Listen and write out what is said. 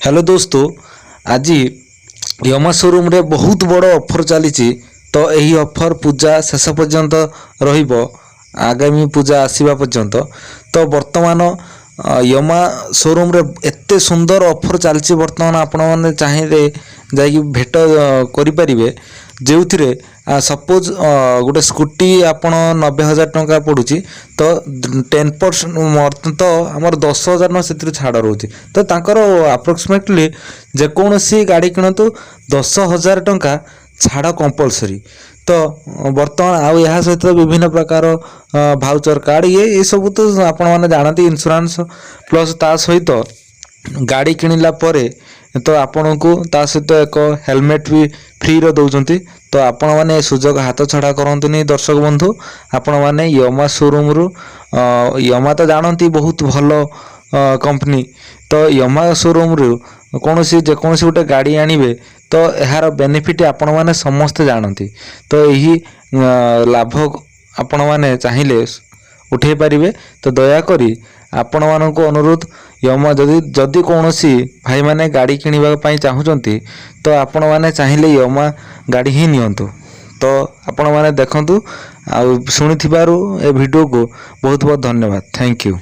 Hello ଦୋସ୍ତ, ଆଜି ୟମା ସୋରୁମ୍ରେ ବହୁତ ବଡ଼ ଅଫର୍ ଚାଲିଛି। ତ ଏହି ଅଫର୍ ପୂଜା ଶେଷ ପର୍ଯ୍ୟନ୍ତ ରହିବ, ଆଗାମୀ ପୂଜା ଆସିବା ପର୍ଯ୍ୟନ୍ତ। ତ ବର୍ତ୍ତମାନ ୟମା ସୋରୁମ୍ରେ ଏତେ ସୁନ୍ଦର ଅଫର୍ ଚାଲିଛି ବର୍ତ୍ତମାନ, ଆପଣମାନେ ଚାହିଁଲେ ଯାଇକି ଭେଟ କରିପାରିବେ, ଯେଉଁଥିରେ ସପୋଜ୍ ଗୋଟେ ସ୍କୁଟି ଆପଣ 90,000 ଟଙ୍କା ପଡ଼ୁଛି, ତ 10% ତ ଆମର 10,000 ଟଙ୍କା ସେଥିରୁ ଛାଡ଼ ରହୁଛି। ତ ତାଙ୍କର ଆପ୍ରୋକ୍ସିମେଟଲି ଯେକୌଣସି ଗାଡ଼ି କିଣନ୍ତୁ, 10,000 ଟଙ୍କା ଛାଡ଼ କମ୍ପଲସରି। ତ ବର୍ତ୍ତମାନ ଆଉ ଏହା ସହିତ ବିଭିନ୍ନ ପ୍ରକାର ଭାଉଚର୍ କାର୍ଡ଼, ଇଏ ଏସବୁ ତ ଆପଣମାନେ ଜାଣନ୍ତି, ଇନ୍ସୁରାନ୍ସ ପ୍ଲସ୍ ତା ସହିତ ଗାଡ଼ି କିଣିଲା ପରେ ତ ଆପଣଙ୍କୁ ତା ସହିତ ଏକ ହେଲମେଟ୍ ବି ଫ୍ରିରେ ଦେଉଛନ୍ତି। ତ ଆପଣମାନେ ଏ ସୁଯୋଗ ହାତ ଛଡ଼ା କରନ୍ତୁନି ଦର୍ଶକ ବନ୍ଧୁ। ଆପଣମାନେ ୟମା ସୋରୁମ୍ରୁ, ୟମା ତ ଜାଣନ୍ତି ବହୁତ ଭଲ କମ୍ପାନୀ, ତ ୟମା ସୋରୁମ୍ରୁ କୌଣସି ଯେକୌଣସି ଗୋଟେ ଗାଡ଼ି ଆଣିବେ, ତ ଏହାର ବେନିଫିଟ୍ ଆପଣମାନେ ସମସ୍ତେ ଜାଣନ୍ତି। ତ ଏହି ଲାଭ ଆପଣମାନେ ଚାହିଁଲେ ଉଠେଇ ପାରିବେ। ତ ଦୟାକରି ଆପଣମାନଙ୍କୁ ଅନୁରୋଧ, ୟମା ଯଦି କୌଣସି ଭାଇମାନେ ଗାଡ଼ି କିଣିବା ପାଇଁ ଚାହୁଁଛନ୍ତି, ତ ଆପଣମାନେ ଚାହିଁଲେ ୟମା ଗାଡ଼ି ହିଁ ନିଅନ୍ତୁ। ତ ଆପଣମାନେ ଦେଖନ୍ତୁ ଆଉ ଶୁଣିଥିବାରୁ ଏ ଭିଡ଼ିଓକୁ ବହୁତ ବହୁତ ଧନ୍ୟବାଦ। Thank you.